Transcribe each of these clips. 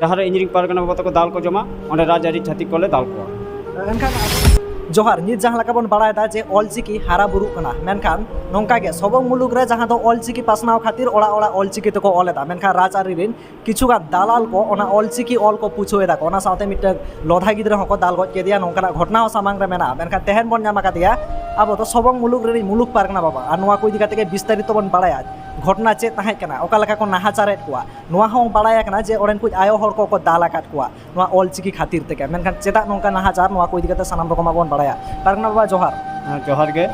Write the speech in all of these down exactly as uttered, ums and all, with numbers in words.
ᱡᱟᱦᱟᱸ ᱨᱮ ᱤᱧ ᱨᱮᱱ ᱯᱟᱨᱜᱟᱱᱟ ᱵᱟᱵᱟ ᱛᱟᱠᱚ ᱫᱟᱞ ᱠᱚ ᱡᱚᱢᱟ, ᱚᱸᱰᱮ ᱨᱟᱡᱽᱟᱹᱨᱤ ᱪᱷᱟᱹᱛᱤᱠ ᱠᱚᱞᱮ ᱫᱟᱞ ᱠᱚᱣᱟ᱾ ᱮᱱᱠᱷᱟᱱ ᱡᱚᱦᱟᱨ, ᱱᱤᱛ ᱡᱟᱦᱟᱸ ᱞᱮᱠᱟ ᱵᱚᱱ ᱵᱟᱲᱟᱭᱮᱫᱟ ᱡᱮ ᱚᱞᱪᱤᱠᱤ ᱦᱟᱨᱟ ᱵᱩᱨᱩᱜ ᱠᱟᱱᱟ, ᱢᱮᱱᱠᱷᱟᱱ ᱱᱚᱝᱠᱟ ᱜᱮ ᱥᱚᱵᱚᱝ ᱢᱩᱞᱩᱠ ᱨᱮ ᱡᱟᱦᱟᱸ ᱫᱚ ᱚᱞᱪᱤᱠᱤ ᱯᱟᱥᱱᱟᱣ ᱠᱷᱟᱹᱛᱤᱨ ᱚᱲᱟᱜ ᱚᱲᱟᱜ ᱚᱞᱪᱤᱠᱤ ᱛᱮᱠᱚ ᱚᱞ ᱮᱫᱟ, ᱢᱮᱱᱠᱷᱟᱱ ᱨᱟᱡᱽᱟᱹᱨᱤ ᱨᱮᱱ ᱠᱤᱪᱷᱩᱜᱟᱱ ᱫᱟᱞᱟᱞ ᱠᱚ ᱚᱱᱟ ᱚᱞᱪᱤᱠᱤ ᱚᱞ ᱠᱚ ᱯᱩᱪᱷᱟᱹᱣ ᱮᱫᱟ ᱠᱚ᱾ ᱚᱱᱟ ᱥᱟᱶᱛᱮ ᱢᱤᱫᱴᱟᱝ ᱞᱚᱫᱷᱟ ᱜᱤᱫᱽᱨᱟᱹ ᱦᱚᱸᱠᱚ ᱫᱟᱞ ᱜᱚᱡ ᱠᱮᱫᱮᱭᱟ, ᱱᱚᱝᱠᱟᱱᱟᱜ ᱜᱷᱚᱴᱚᱱᱟ ᱦᱚᱸ ᱥᱟᱢᱟᱝ ᱨᱮ ᱢᱮᱱᱟᱜᱼᱟ᱾ ᱢᱮᱱᱠᱷᱟᱱ ᱛᱮᱦᱮᱧ ᱵᱚᱱ ᱧᱟᱢ ᱟᱠᱟᱫᱮᱭᱟ ᱟᱵᱚ ᱫᱚ ᱥᱚᱵᱚᱝ ᱢᱩᱞᱩᱠ ᱨᱤᱱᱤᱡ ᱢᱩᱞᱩᱠ ᱯᱟᱨᱜᱟᱱᱟ ᱵᱟᱵᱟ, ᱟᱨ ᱱᱚᱣᱟ ᱠᱚ ᱤᱫᱤ ᱠᱟᱛᱮ ᱜᱮ ᱵᱤᱥᱛᱟᱨᱤᱛᱚ ᱵᱚᱱ ᱵᱟᱲᱟᱭᱟ᱾ ᱜᱷᱚᱴᱚᱱᱟ ᱪᱮᱫ ᱛᱟᱦᱮᱸ ᱠᱟᱱᱟ, ᱚᱠᱟ ᱞᱮᱠᱟ ᱠᱚ ᱱᱟᱦᱟᱪᱟᱨᱮᱫ ᱠᱚᱣᱟ, ᱱᱚᱣᱟ ᱦᱚᱸ ᱵᱟᱲᱟᱭ ᱟᱠᱟᱱᱟ ᱡᱮ ᱚᱸᱰᱮᱱ ᱠᱚ ᱟᱭᱳ ᱦᱚᱲ ᱠᱚᱠᱚ ᱫᱟᱞ ᱟᱠᱟᱫ ᱠᱚᱣᱟ ᱱᱚᱣᱟ ᱚᱞᱪᱤᱠᱤ ᱠᱷᱟᱹᱛᱤᱨ ᱛᱮᱜᱮ᱾ ᱢᱮᱱᱠᱷᱟᱱ ᱪᱮᱫᱟᱜ ᱱᱚᱝᱠᱟ ᱱᱟᱦᱟᱪᱟᱨ, ᱱᱚᱣᱟ ᱠᱚ ᱤᱫᱤ ᱠᱟᱛᱮ ᱥᱟᱱᱟᱢ ᱨᱚᱠᱚᱢᱟᱜ ᱵᱚᱱ ᱵᱟᱲᱟᱭᱟ᱾ ᱯᱟᱨᱜᱟᱱᱟ ᱵᱟᱵᱟ, ᱡᱚᱦᱟᱨ᱾ ᱦᱮᱸ, ᱡᱚᱦᱟᱨ ᱜᱮ᱾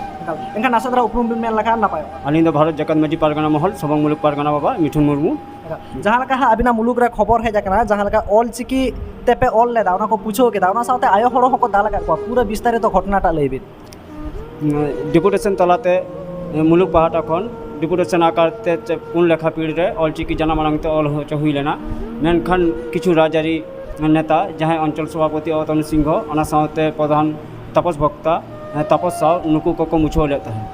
ᱮᱱᱠᱷᱟᱱ ᱱᱟᱥᱮ ᱫᱷᱟᱨᱟ ᱩᱯᱨᱩᱢ ᱵᱤᱱ ᱢᱮᱱ ᱞᱮᱠᱷᱟᱱ ᱱᱟᱯᱟᱭᱚᱜᱼᱟ᱾ ᱟᱹᱞᱤᱧ ᱫᱚ ᱵᱷᱟᱨᱚᱛ ᱡᱟᱠᱟᱛ ᱢᱟᱹᱡᱷᱤ ᱯᱟᱨᱜᱟᱱᱟ ᱢᱚᱦᱚᱞ, ᱥᱚᱵᱚᱝ ᱢᱩᱞᱩᱠ ᱯᱟᱨᱜᱟᱱᱟ ᱵᱟᱵᱟ, ᱢᱤᱴᱷᱩᱱ ᱢᱩᱨᱢᱩ᱾ ᱡᱟᱦᱟᱸ ᱞᱮᱠᱟ ᱦᱟᱸᱜ ᱟᱹᱵᱤᱱᱟᱜ ᱢᱩᱞᱩᱠ ᱨᱮ ᱠᱷᱚᱵᱚᱨ ᱦᱮᱡ ᱟᱠᱟᱱᱟ, ᱡᱟᱦᱟᱸ ᱞᱮᱠᱟ ᱚᱞᱪᱤᱠᱤ ᱛᱮᱯᱮ ᱚᱞ ᱞᱮᱫᱟ, ᱚᱱᱟ ᱠᱚ ᱯᱩᱪᱷᱟᱹᱣ ᱠᱮᱫᱟ, ᱚᱱᱟ ᱥᱟᱶᱛᱮ ᱟᱭᱳ ᱦᱚᱲ ᱦᱚᱸᱠᱚ ᱫᱟᱞ ᱟᱠᱟᱫ ᱠᱚᱣᱟ, ᱯᱩᱨᱟᱹ ᱵᱤᱥᱛᱟᱨᱤᱛᱚ ᱜᱷᱚᱴᱚᱱᱟᱴᱟᱜ ᱞᱟᱹᱭ ᱵᱤᱱ᱾ ᱰᱮᱯᱩᱴᱮᱥᱚᱱ ᱛᱟᱞᱟᱛᱮ ᱢᱩᱞᱩᱠ ᱯᱟᱦᱴᱟ ᱠᱷᱚᱱ ᱰᱮᱯᱩᱴᱮᱥᱚᱱ ᱟᱠᱟᱨ ᱛᱮ ᱪᱮ-, ᱯᱩᱱ ᱞᱮᱠᱷᱟ ᱯᱤᱲ ᱨᱮ ᱚᱞᱪᱤᱠᱤ ᱡᱟᱱᱟᱢ ᱟᱲᱟᱝ ᱛᱮ ᱚᱞ ᱦᱚᱪᱚ ᱦᱩᱭ ᱞᱮᱱᱟ᱾ ᱢᱮᱱᱠᱷᱟᱱ ᱠᱤᱪᱷᱩ ᱨᱟᱡᱽᱟᱹᱨᱤ ᱱᱮᱛᱟ, ᱡᱟᱦᱟᱸᱭ ᱚᱧᱪᱚᱞ ᱥᱚᱵᱷᱟᱯᱚᱛᱤ ᱚᱛᱚᱱᱩ ᱥᱤᱝᱦᱚ, ᱚᱱᱟ ᱥᱟᱶᱛᱮ ᱯᱨᱚᱫᱷᱟᱱ ᱛᱟᱯᱚᱥ ᱵᱷᱚᱠᱛᱟ, ᱛᱟᱯᱚᱥ ᱥᱟᱶ, ᱱᱩᱠᱩ ᱠᱚᱠᱚ ᱢᱩᱪᱷᱟᱹᱣ ᱞᱮᱫ ᱛᱟᱦᱮᱸᱫ᱾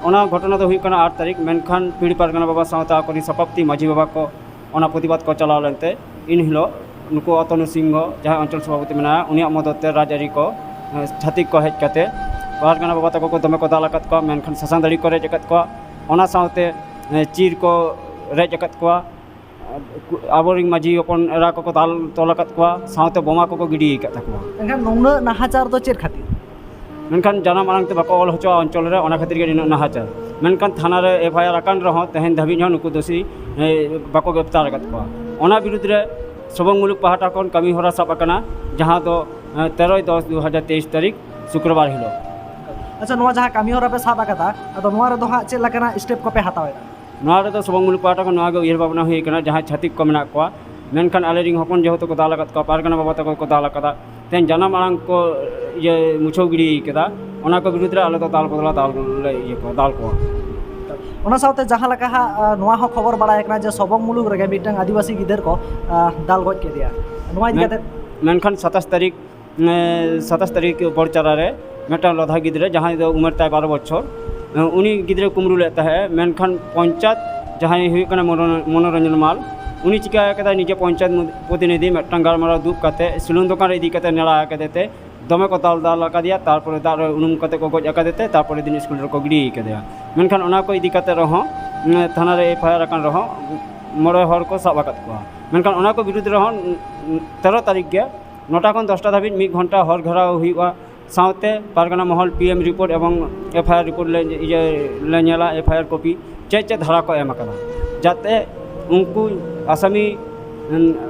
ᱚᱱᱟ ᱜᱷᱚᱴᱚᱱᱟ ᱫᱚ ᱦᱩᱭᱩᱜ ᱠᱟᱱᱟ ᱟᱴ ᱛᱟᱹᱨᱤᱠᱷ, ᱢᱮᱱᱠᱷᱟᱱ ᱯᱤᱲ ᱯᱟᱨᱜᱟᱱᱟ ᱵᱟᱵᱟ ᱥᱟᱶᱛᱮ ᱟᱠᱚᱨᱮᱱ ᱥᱚᱵᱷᱟᱯᱚᱛᱤ ᱢᱟᱹᱡᱷᱤ ᱵᱟᱵᱟ ᱠᱚ ᱚᱱᱟ ᱯᱨᱚᱛᱤᱵᱟᱫ ᱠᱚ ᱪᱟᱞᱟᱣ ᱞᱮᱱᱛᱮ, ᱤᱱ ᱦᱤᱞᱳᱜ ᱱᱩᱠᱩ ᱚᱛᱚᱱᱩ ᱥᱤᱝᱦᱚ, ᱡᱟᱦᱟᱸᱭ ᱚᱧᱪᱚᱞ ᱥᱚᱵᱷᱟᱯᱚᱛᱤ ᱢᱮᱱᱟᱭᱟ, ᱩᱱᱤᱭᱟᱜ ᱢᱚᱫᱚᱛ ᱛᱮ ᱨᱟᱡᱽᱟᱹᱨᱤ ᱠᱚ, ᱮ, ᱪᱷᱟᱹᱛᱤᱠ ᱠᱚ ᱦᱮᱡ ᱠᱟᱛᱮ ᱯᱟᱨᱜᱟᱱᱟ ᱵᱟᱵᱟ ᱛᱟᱠᱚ ᱠᱚ ᱫᱚᱢᱮ ᱠᱚ ᱫᱟᱞ ᱟᱠᱟᱫ ᱠᱚᱣᱟ, ᱢᱮᱱᱠᱷᱟᱱ ᱥᱟᱥᱟᱝ ᱫᱟᱲᱤ ᱠᱚ ᱨᱮᱡ ᱟᱠᱟᱫ ᱠᱚᱣᱟ, ᱚᱱᱟ ᱥᱟᱶᱛᱮ, ᱮ, ᱪᱤᱨ ᱠᱚ ᱨᱮᱡ ᱟᱠᱟᱫ ᱠᱚᱣᱟ᱾ ᱟᱵᱚᱨᱮᱱ ᱢᱟᱹᱡᱷᱤ ᱦᱚᱯᱚᱱ ᱮᱨᱟ ᱠᱚᱠᱚ ᱫᱟᱞ ᱛᱚᱞ ᱟᱠᱟᱫ ᱠᱚᱣᱟ, ᱥᱟᱶᱛᱮ ᱵᱚᱢᱟ ᱠᱚᱠᱚ ᱜᱤᱰᱤ ᱟᱠᱟᱫ ᱛᱟᱠᱚᱣᱟ᱾ ᱮᱱᱠᱷᱟᱱ ᱱᱩᱱᱟᱹᱜ ᱱᱟᱦᱟᱪᱟᱨ ᱫᱚ ᱪᱮᱫ ᱠᱷᱟᱹᱛᱤᱨ? ᱢᱮᱱᱠᱷᱟᱱ ᱡᱟᱱᱟᱢ ᱟᱲᱟᱝ ᱛᱮ ᱵᱟᱠᱚ ᱚᱞ ᱦᱚᱪᱚᱣᱟ ᱚᱧᱪᱚᱞ ᱨᱮ, ᱚᱱᱟ ᱠᱷᱟᱹᱛᱤᱨ ᱜᱮ ᱱᱤᱱᱟᱹᱜ ᱱᱟᱦᱟᱪᱟᱨ᱾ ᱢᱮᱱᱠᱷᱟᱱ ᱛᱷᱟᱱᱟ ᱨᱮ ᱮᱯᱷ ᱟᱭ ᱟᱨ ᱟᱠᱟᱱ ᱨᱮᱦᱚᱸ, ᱛᱮᱦᱮᱧ ᱫᱷᱟᱹᱵᱤᱡ ᱦᱚᱸ ᱱᱩᱠᱩ ᱫᱳᱥᱤ, ᱮ, ᱵᱟᱠᱚ ᱜᱨᱮᱯᱛᱟᱨ ᱟᱠᱟᱫ ᱠᱚᱣᱟ᱾ ᱚᱱᱟ ᱵᱤᱨᱩᱫᱽ ᱨᱮ ᱥᱚᱵᱚᱝ ᱢᱩᱞᱩᱠ ᱯᱟᱦᱴᱟ ᱠᱷᱚᱱ ᱠᱟᱹᱢᱤ ᱦᱚᱨᱟ ᱥᱟᱵ ᱟᱠᱟᱱᱟ, ᱡᱟᱦᱟᱸ ᱫᱚ, ᱮ, ᱛᱮᱨᱚᱭ ᱫᱚᱥ ᱫᱩ ᱦᱟᱡᱟᱨ ᱛᱮᱭᱤᱥ ᱛᱟᱹᱨᱤᱠᱷ ᱥᱩᱠᱨᱚᱵᱟᱨ ᱦᱤᱞᱳᱜ᱾ ᱟᱪᱪᱷᱟ, ᱱᱚᱣᱟ ᱡᱟᱦᱟᱸ ᱠᱟᱹᱢᱤ ᱦᱚᱨᱟ ᱯᱮ ᱥᱟᱵ ᱟᱠᱟᱫᱟ, ᱟᱫᱚ ᱱᱚᱣᱟ ᱨᱮᱫᱚ ᱦᱟᱸᱜ ᱪᱮᱫ ᱞᱮᱠᱟᱱᱟᱜ ᱥᱴᱮᱯ ᱠᱚᱯᱮ ᱦᱟᱛᱟᱣ ᱮᱫᱟ? ᱱᱚᱣᱟ ᱨᱮᱫᱚ ᱥᱚᱵᱚᱝ ᱢᱩᱞᱩᱠ ᱯᱟᱦᱴᱟ ᱠᱷᱚᱱ ᱱᱚᱣᱟ ᱜᱮ ᱩᱭᱦᱟᱹᱨ ᱵᱷᱟᱵᱽᱱᱟ ᱦᱩᱭ ᱟᱠᱟᱱᱟ, ᱡᱟᱦᱟᱸᱭ ᱪᱷᱟᱹᱛᱤᱠ ᱠᱚ ᱢᱮᱱᱟᱜ ᱠᱚᱣᱟ, ᱢᱮᱱᱠᱷᱟᱱ ᱟᱞᱮ ᱨᱮᱱ ᱦᱚᱯᱚᱱ ᱡᱮᱦᱮᱛᱩ ᱠᱚ ᱫᱟᱞ ᱟᱠᱟᱫ ᱠᱚᱣᱟ, ᱯᱟᱨᱜᱟᱱᱟ ᱵᱟᱵᱟ ᱛᱟᱠᱚ ᱠᱚ ᱫᱟᱞ ᱟᱠᱟᱫᱟ, ᱛᱮᱦᱮᱧ ᱡᱟᱱᱟᱢ ᱟᱲᱟᱝ ᱠᱚ ᱤᱭᱟᱹ ᱢᱩᱪᱷᱟᱹᱣ ᱜᱤᱰᱤ ᱠᱟᱫᱟ, ᱚᱱᱟ ᱠᱚ ᱵᱤᱨᱩᱫᱽ ᱨᱮ ᱟᱞᱮ ᱫᱚ ᱫᱟᱞ ᱵᱚᱫᱞᱟ ᱫᱟᱞ ᱞᱮ ᱤᱭᱟᱹ ᱠᱚᱣᱟ, ᱫᱟᱞ ᱠᱚᱣᱟ᱾ ᱚᱱᱟ ᱥᱟᱶᱛᱮ ᱡᱟᱦᱟᱸ ᱞᱮᱠᱟ ᱦᱟᱸᱜ, ᱟ, ᱱᱚᱣᱟ ᱦᱚᱸ ᱠᱷᱚᱵᱚᱨ ᱵᱟᱲᱟᱭ ᱠᱟᱱᱟ ᱡᱮ ᱥᱚᱵᱚᱝ ᱢᱩᱞᱩᱠ ᱨᱮᱜᱮ ᱢᱤᱫᱴᱟᱝ ᱟᱹᱫᱤᱵᱟᱹᱥᱤ ᱜᱤᱫᱟᱹᱨ ᱠᱚ, ᱟ, ᱫᱟᱞ ᱜᱚᱡ ᱠᱮᱫᱮᱭᱟ, ᱱᱚᱣᱟ ᱤᱫᱤ ᱢᱮᱱ- ᱠᱟᱛᱮ? ᱢᱮᱱᱠᱷᱟᱱ ᱥᱟᱛᱟᱥ ᱛᱟᱹᱨᱤᱠᱷ, ᱮ, ᱥᱟᱛᱟᱥ ᱛᱟᱹᱨᱤᱠᱷ ᱵᱚᱲᱪᱟᱨᱟ ᱨᱮ ᱢᱤᱫᱴᱟᱝ ᱞᱚᱫᱷᱟ ᱜᱤᱫᱽᱨᱟᱹ, ᱡᱟᱦᱟᱸᱭ ᱫᱚ ᱩᱢᱮᱨ ᱛᱟᱭ ᱵᱟᱨᱚ ᱵᱚᱪᱷᱚᱨ, ᱮ, ᱩᱱᱤ ᱜᱤᱫᱽᱨᱟᱹ ᱠᱩᱢᱵᱽᱲᱩ ᱞᱮᱫ ᱛᱟᱦᱮᱸᱫ, ᱢᱮᱱᱠᱷᱟᱱ ᱯᱚᱧᱪᱟᱭᱮᱛ ᱡᱟᱦᱟᱸᱭ ᱦᱩᱭᱩᱜ ᱠᱟᱱᱟ ᱢᱚᱱᱳ-, ᱢᱚᱱᱳᱨᱚᱧᱡᱚᱱ ᱢᱟᱞ, ᱩᱱᱤ ᱪᱤᱠᱟᱹ ᱟᱠᱟᱫᱟᱭ, ᱱᱤᱡᱮ ᱯᱚᱧᱪᱟᱭᱮᱛ ᱢᱚᱫ-, ᱯᱨᱚᱛᱤᱱᱤᱫᱷᱤ ᱢᱤᱫᱴᱟᱝ ᱜᱟᱞᱢᱟᱨᱟᱣ ᱫᱩᱲᱩᱵ ᱠᱟᱛᱮ ᱥᱤᱞᱩᱝ ᱫᱚᱠᱟᱱ ᱨᱮ ᱤᱫᱤ ᱠᱟᱛᱮ ᱱᱮᱲᱟ ᱟᱠᱟᱫᱮ ᱛᱮ ᱫᱚᱢᱮ ᱠᱚ ᱫᱟᱞ ᱫᱟᱞ ᱟᱠᱟᱫᱮᱭᱟ᱾ ᱛᱟᱨᱯᱚᱨᱮ ᱫᱟᱜ ᱨᱮ ᱩᱱᱩᱢ ᱠᱟᱛᱮ ᱠᱚ ᱜᱚᱡ ᱟᱠᱟᱫᱮ ᱛᱮ ᱛᱟᱨᱯᱚᱨᱮ ᱫᱤᱱ ᱥᱠᱩᱞ ᱨᱮᱠᱚ ᱜᱤᱰᱤ ᱟᱠᱟᱫᱮᱭᱟ᱾ ᱢᱮᱱᱠᱷᱟᱱ ᱚᱱᱟ ᱠᱚ ᱤᱫᱤ ᱠᱟᱛᱮ ᱨᱮᱦᱚᱸ, ᱩᱸ, ᱛᱷᱟᱱᱟ ᱨᱮ ᱮᱯᱷ ᱟᱭ ᱟᱨ ᱟᱠᱟᱱ ᱨᱮᱦᱚᱸ ᱢᱚᱬᱮ ᱦᱚᱲ ᱠᱚ ᱥᱟᱵ ᱟᱠᱟᱫ ᱠᱚᱣᱟ᱾ ᱢᱮᱱᱠᱷᱟᱱ ᱚᱱᱟ ᱠᱚ ᱵᱤᱨᱩᱫᱽ ᱨᱮᱦᱚᱸ, ᱩᱸ, ᱛᱮᱨᱚ ᱛᱟᱹᱨᱤᱠᱷ ᱜᱮ ᱱᱚᱴᱟ ᱠᱷᱚᱱ ᱫᱚᱥᱴᱟ ᱫᱷᱟᱹᱵᱤᱡ ᱢᱤᱫ ᱜᱷᱚᱱᱴᱟ ᱦᱚᱨ ᱜᱷᱮᱨᱟᱣ ᱦᱩᱭᱩᱜᱼᱟ᱾ ᱥᱟᱶᱛᱮ Pargana Mahal P M report ᱮᱵᱚᱝ ᱮᱯᱷ ᱟᱭ ᱟᱨ ᱨᱤᱯᱳᱨᱴ ᱞᱮ, ᱤᱭᱟᱹ, ᱞᱮ ᱧᱮᱞᱟ, ᱮᱯᱷ ᱟᱭ ᱟᱨ ᱠᱚᱯᱤ ᱪᱮᱫ ᱪᱮᱫ ᱫᱷᱟᱨᱟ ᱠᱚ ᱮᱢ ᱟᱠᱟᱫᱟ, ᱡᱟᱛᱮ ᱩᱱᱠᱩ ᱟᱥᱟᱢᱤ, ᱩᱸ,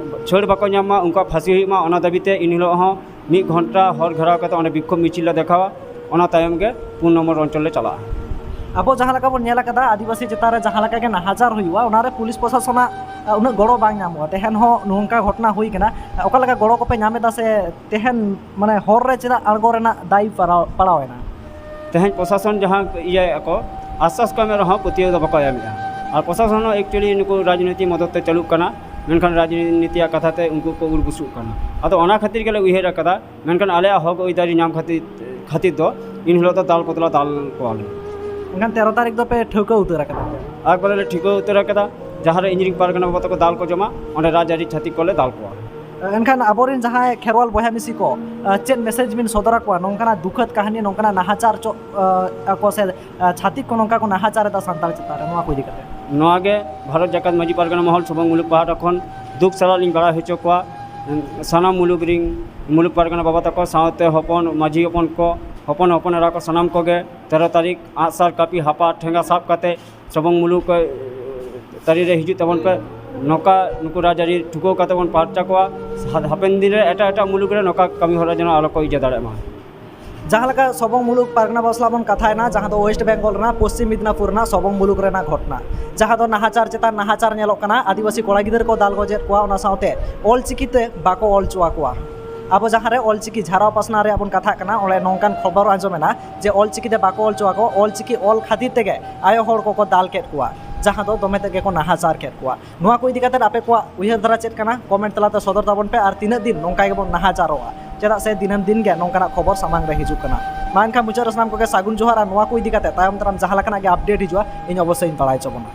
ᱪᱷᱟᱹᱲ ᱵᱟᱠᱚ ᱧᱟᱢ ᱢᱟ, ᱩᱱᱠᱩᱣᱟᱜ ᱯᱷᱟᱸᱥᱤ ᱦᱩᱭᱩᱜ ᱢᱟ, ᱚᱱᱟ ᱫᱟᱹᱵᱤᱛᱮ ᱤᱱ ᱦᱤᱞᱳᱜ ᱦᱚᱸ ᱢᱤᱫ ᱜᱷᱚᱱᱴᱟ ᱦᱚᱨ ᱜᱷᱮᱨᱟᱣ ᱠᱟᱛᱮ ᱚᱸᱰᱮ ᱵᱤᱠᱠᱷᱳᱵ ᱢᱤᱪᱷᱤᱞ ᱞᱮ ᱫᱮᱠᱷᱟᱣᱟ᱾ ᱚᱱᱟ ᱛᱟᱭᱚᱢ ᱜᱮ ᱯᱩᱱ ᱱᱚᱢᱵᱚᱨ ᱚᱧᱪᱚᱞ ᱞᱮ ᱪᱟᱞᱟᱜᱼᱟ᱾ ᱟᱵᱚ ᱡᱟᱦᱟᱸ ᱞᱮᱠᱟ ᱵᱚᱱ ᱧᱮᱞ ᱟᱠᱟᱫᱟ, ᱟᱹᱫᱤᱵᱟᱹᱥᱤ ᱪᱮᱛᱟᱱ ᱨᱮ ᱡᱟᱦᱟᱸ ᱞᱮᱠᱟ ᱜᱮ ᱱᱟᱦᱟᱪᱟᱨ ᱦᱩᱭᱩᱜᱼᱟ, ᱚᱱᱟ ᱨᱮ ᱯᱩᱞᱤᱥ ᱯᱨᱚᱥᱟᱥᱚᱱᱟᱜ, ᱟ, ᱩᱱᱟᱹᱜ ᱜᱚᱲᱚ ᱵᱟᱝ ᱧᱟᱢᱚᱜᱼᱟ᱾ ᱛᱮᱦᱮᱧ ᱦᱚᱸ ᱱᱚᱝᱠᱟ ᱜᱷᱚᱴᱚᱱᱟ ᱦᱩᱭ ᱠᱟᱱᱟ, ᱚᱠᱟ ᱞᱮᱠᱟ ᱜᱚᱲᱚ ᱠᱚᱯᱮ ᱧᱟᱢ ᱮᱫᱟ ᱥᱮ ᱛᱮᱦᱮᱧ ᱢᱟᱱᱮ ᱦᱚᱨ ᱨᱮ ᱪᱮᱫᱟᱜ ᱟᱬᱜᱚ ᱨᱮᱱᱟᱜ ᱫᱟᱭᱤ ᱯᱟᱲᱟᱣ, ᱯᱟᱲᱟᱣ ᱮᱱᱟ? ᱛᱮᱦᱮᱧ ᱯᱨᱚᱥᱟᱥᱚᱱ ᱡᱟᱦᱟᱸ ᱤᱭᱟᱹᱭᱮᱫᱼᱟ ᱠᱚ, ᱟᱥᱥᱟᱥ ᱠᱚ ᱮᱢᱮᱫ ᱨᱮᱦᱚᱸ ᱯᱟᱹᱛᱭᱟᱹᱣ ᱫᱚ ᱵᱟᱠᱚ ᱮᱢᱮᱫᱼᱟ᱾ ᱟᱨ ᱯᱨᱚᱥᱟᱥᱚᱱ ᱦᱚᱸ actually ᱱᱩᱠᱩ ᱨᱟᱡᱽᱱᱤᱛᱤ ᱢᱚᱫᱚᱫ ᱛᱮ ᱪᱟᱹᱞᱩᱜ ᱠᱟᱱᱟ, ᱢᱮᱱᱠᱷᱟᱱ ᱨᱟᱡᱽᱱᱤᱛᱤᱭᱟᱜ ᱠᱟᱛᱷᱟ ᱛᱮ ᱩᱱᱠᱩ ᱠᱚ ᱩᱨ ᱵᱩᱥᱩᱜ ᱠᱟᱱᱟ᱾ ᱟᱫᱚ ᱚᱱᱟ ᱠᱷᱟᱹᱛᱤᱨ ᱜᱮᱞᱮ ᱩᱭᱦᱟᱹᱨ ᱟᱠᱟᱫᱟ, ᱢᱮᱱᱠᱷᱟᱱ ᱟᱞᱮᱭᱟᱜ ᱦᱚᱠ ᱟᱹᱭᱫᱟᱹᱨᱤ ᱧᱟᱢ ᱠᱷᱟᱹᱛᱤᱨ, ᱠᱷᱟᱹᱛᱤᱨ ᱫᱚ ᱤᱱ ᱦᱤᱞᱳᱜ ᱫᱚ ᱫᱟᱞ ᱠᱚᱫᱚᱞᱮ ᱫᱟᱞ ᱠᱚᱣᱟᱞᱮ᱾ ᱮᱱᱠᱷᱟᱱ ᱛᱮᱨᱚ ᱛᱟᱹᱨᱤᱠᱷ ᱫᱚᱯᱮ ᱴᱷᱟᱹᱣᱠᱟᱹ ᱩᱛᱟᱹᱨ ᱟᱠᱟᱫᱟ? ᱮᱠᱵᱟᱨᱮ ᱞᱮ ᱴᱷᱤᱠᱟᱹ ᱩᱛᱟᱹᱨ ᱟᱠᱟᱫᱟ, ᱡᱟᱦᱟᱸ ᱨᱮ ᱤᱧ ᱨᱮᱱ ᱯᱟᱨᱜᱟᱱᱟ ᱵᱟᱵᱟ ᱛᱟᱠᱚ ᱫᱟᱞ ᱠᱚ ᱡᱚᱢᱟ, ᱚᱸᱰᱮ ᱨᱟᱡᱽᱟᱹᱨᱤ ᱪᱷᱟᱹᱛᱤᱠ ᱠᱚᱞᱮ ᱫᱟᱞ ᱠᱚᱣᱟ᱾ ᱮᱱᱠᱷᱟᱱ ᱟᱵᱚᱨᱮᱱ ᱡᱟᱦᱟᱸᱭ ᱠᱷᱮᱨᱣᱟᱞ ᱵᱚᱭᱦᱟ ᱢᱤᱥᱤ ᱠᱚ, ᱪᱮᱫ message ᱵᱤᱱ ᱥᱚᱫᱚᱨ ᱟᱠᱚᱣᱟ? ᱱᱚᱝᱠᱟᱱᱟᱜ ᱫᱩᱠᱷᱟᱹᱛ ᱠᱟᱹᱦᱱᱤ, ᱱᱚᱝᱠᱟᱱᱟᱜ ᱱᱟᱦᱟᱪᱟᱨ ᱪᱚ, ᱟᱠᱚ ᱥᱮ ᱪᱷᱟᱹᱛᱤᱠ ᱠᱚ ᱱᱚᱝᱠᱟ ᱠᱚ ᱱᱟᱦᱟᱪᱟᱨ ᱮᱫᱟ ᱥᱟᱱᱛᱟᱲ ᱪᱮᱛᱟᱱ ᱨᱮ, ᱱᱚᱣᱟ ᱠᱚ ᱤᱫᱤ ᱠᱟᱛᱮ? ᱱᱚᱣᱟ ᱜᱮ ᱵᱷᱟᱨᱚᱛ ᱡᱟᱠᱟᱛ ᱢᱟᱹᱡᱷᱤ ᱯᱟᱨᱜᱟᱱᱟ ᱢᱚᱦᱚᱞ ᱥᱚᱵᱚᱝ ᱢᱩᱞᱩᱠ ᱯᱟᱦᱴᱟ ᱠᱷᱚᱱ ᱫᱩᱠ ᱥᱟᱞᱟᱜ ᱞᱤᱧ ᱵᱟᱲᱟᱭ ᱦᱚᱪᱚ ᱠᱚᱣᱟ᱾ ᱥᱟᱱᱟᱢ ᱢᱩᱞᱩᱠ ᱨᱤᱱ, ᱢᱩᱞᱩᱠ ᱯᱟᱨᱜᱟᱱᱟ ᱵᱟᱵᱟ ᱛᱟᱠᱚ ᱥᱟᱶᱛᱮ ᱦᱚᱯᱚᱱ ᱢᱟᱹᱡᱷᱤ ᱦᱚᱯᱚᱱ ᱠᱚ, ᱦᱚᱯᱚᱱ ᱦᱚᱯᱚᱱ ᱮᱨᱟ ᱠᱚ, ᱥᱟᱱᱟᱢ ᱠᱚᱜᱮ ᱛᱮᱨᱚ ᱛᱟᱹᱨᱤᱠᱷ ᱟᱸᱜᱼᱥᱟᱨ ᱠᱟᱹᱯᱤ ᱦᱟᱯᱟ ᱴᱷᱮᱸᱜᱟ ᱥᱟᱵ ᱠᱟᱛᱮ ᱥᱚᱵᱚᱝ ᱢᱩᱞᱩᱠ ᱛᱟᱹᱨᱤ ᱨᱮ ᱦᱤᱡᱩᱜ ᱛᱟᱵᱚᱱ ᱯᱮ᱾ ᱱᱚᱝᱠᱟ ᱱᱩᱠᱩ ᱨᱟᱡᱽᱟᱹᱨᱤ ᱴᱷᱩᱠᱟᱹᱣ ᱠᱟᱛᱮ ᱵᱚᱱ ᱯᱟᱨᱪᱟ ᱠᱚᱣᱟ᱾ ᱦᱟ-, ᱦᱟᱯᱮᱱ ᱫᱤᱱ ᱨᱮ ᱮᱴᱟᱜ ᱮᱴᱟᱜ ᱢᱩᱞᱩᱠ ᱨᱮ ᱱᱚᱝᱠᱟ ᱠᱟᱹᱢᱤ ᱦᱚᱨᱟ ᱡᱮᱱᱚ ᱟᱞᱚ ᱠᱚ ᱤᱭᱟᱹ ᱫᱟᱲᱮᱭᱟᱜ ᱢᱟ᱾ ᱡᱟᱦᱟᱸ ᱞᱮᱠᱟ ᱥᱚᱵᱚᱝ ᱢᱩᱞᱩᱠ ᱯᱟᱨᱜᱟᱱᱟ ᱵᱟᱥᱞᱟ ᱵᱚᱱ ᱠᱟᱛᱷᱟᱭᱮᱱᱟ, ᱡᱟᱦᱟᱸ ᱫᱚ ᱳᱭᱮᱥᱴ ᱵᱮᱝᱜᱚᱞ ᱨᱮᱱᱟᱜ ᱯᱚᱥᱪᱤᱢ ᱢᱤᱫᱽᱱᱟᱯᱩᱨ ᱨᱮᱱᱟᱜ ᱥᱚᱵᱚᱝ ᱢᱩᱞᱩᱠ ᱨᱮᱱᱟᱜ ᱜᱷᱚᱴᱚᱱᱟ, ᱡᱟᱦᱟᱸ ᱫᱚ ᱱᱟᱦᱟᱪᱟᱨ ᱪᱮᱛᱟᱱ ᱱᱟᱦᱟᱪᱟᱨ ᱧᱮᱞᱚᱜ ᱠᱟᱱᱟ, ᱟᱹᱫᱤᱵᱟᱹᱥᱤ ᱠᱚᱲᱟ ᱜᱤᱫᱽᱨᱟᱹ ᱠᱚ ᱫᱟᱞ ᱜᱚᱡᱮᱫ ᱠᱚᱣᱟ, ᱚᱱᱟ ᱥᱟᱶᱛᱮ ᱚᱞ ᱪᱤᱠᱤ ᱛᱮ ᱵᱟᱠᱚ ᱚᱞ ᱦᱚᱪᱚ ᱟᱠᱚᱣᱟ᱾ ᱟᱵᱚ ᱡᱟᱦᱟᱸ ᱨᱮ ᱚᱞ ᱪᱤᱠᱤ ᱡᱷᱟᱨᱟᱣ ᱯᱟᱥᱱᱟᱣ ᱨᱮᱭᱟᱜ ᱵᱚᱱ ᱠᱟᱛᱷᱟᱜ ᱠᱟᱱᱟ, ᱚᱸᱰᱮ ᱱᱚᱝᱠᱟᱱ ᱠᱷᱚᱵᱚᱨ ᱟᱸᱡᱚᱢᱮᱱᱟ ᱡᱮ ᱚᱞ ᱪᱤᱠᱤ ᱛᱮ ᱵᱟᱠᱚ ᱚᱞ ᱦᱚᱪᱚ ᱟᱠᱚᱣᱟ, ᱚᱞ ᱪᱤᱠᱤ ᱚᱞ ᱠᱷᱟᱹᱛᱤᱨ ᱛᱮᱜᱮ ᱟᱭᱳ ᱦᱚᱲ ᱠᱚᱠᱚ ᱫᱟᱞ ᱠᱮᱫ ᱠᱚᱣᱟ, ᱡᱟᱦᱟᱸ ᱫᱚ ᱫᱚᱢᱮ ᱛᱮᱜᱮ ᱠᱚ ᱱᱟᱦᱟᱪᱟᱨ ᱠᱮᱫ ᱠᱚᱣᱟ᱾ ᱱᱚᱣᱟ ᱠᱚ ᱤᱫᱤ ᱠᱟᱛᱮ ᱟᱯᱮ ᱠᱚᱣᱟᱜ ᱩᱭᱦᱟᱹᱨ ᱫᱷᱟᱨᱟ ᱪᱮᱫ ᱠᱟᱱᱟ? ᱠᱚᱢᱮᱱᱴ ᱛᱟᱞᱟᱛᱮ ᱥᱚᱫᱚᱨ ᱛᱟᱵᱚᱱ ᱯᱮ᱾ ᱟᱨ ᱛᱤᱱᱟᱹᱜ ᱫᱤᱱ ᱱᱚᱝᱠᱟ ᱜᱮᱵᱚᱱ ᱱᱟᱦᱟᱪᱟᱨᱚᱜᱼᱟ? ᱪᱮᱫᱟᱜ ᱥᱮ ᱫᱤᱱᱟᱹᱢ ᱫᱤᱱ ᱜᱮ ᱱᱚᱝᱠᱟᱱᱟᱜ ᱠᱷᱚᱵᱚᱨ ᱥᱟᱢᱟᱝ ᱨᱮ ᱦᱤᱡᱩᱜ ᱠᱟᱱᱟ᱾ ᱢᱟ ᱮᱱᱠᱷᱟᱱ ᱢᱩᱪᱟᱹᱫ ᱨᱮ ᱥᱟᱱᱟᱢ ᱠᱚᱜᱮ ᱥᱟᱹᱜᱩᱱ ᱡᱚᱦᱟᱨ᱾ ᱟᱨ ᱱᱚᱣᱟ ᱠᱚ ᱤᱫᱤ ᱠᱟᱛᱮ ᱛᱟᱭᱚᱢ ᱫᱟᱨᱟᱢ ᱡᱟᱦᱟᱸ ᱞᱮᱠᱟᱱᱟᱜ ᱜᱮ ᱟᱯᱰᱮᱴ ᱦᱤᱡᱩᱜᱼᱟ, ᱤᱧ ᱚᱵᱚᱥᱥᱳᱭ ᱤᱧ ᱵᱟᱲᱟᱭ ᱦᱚᱪᱚ ᱵᱚᱱᱟ᱾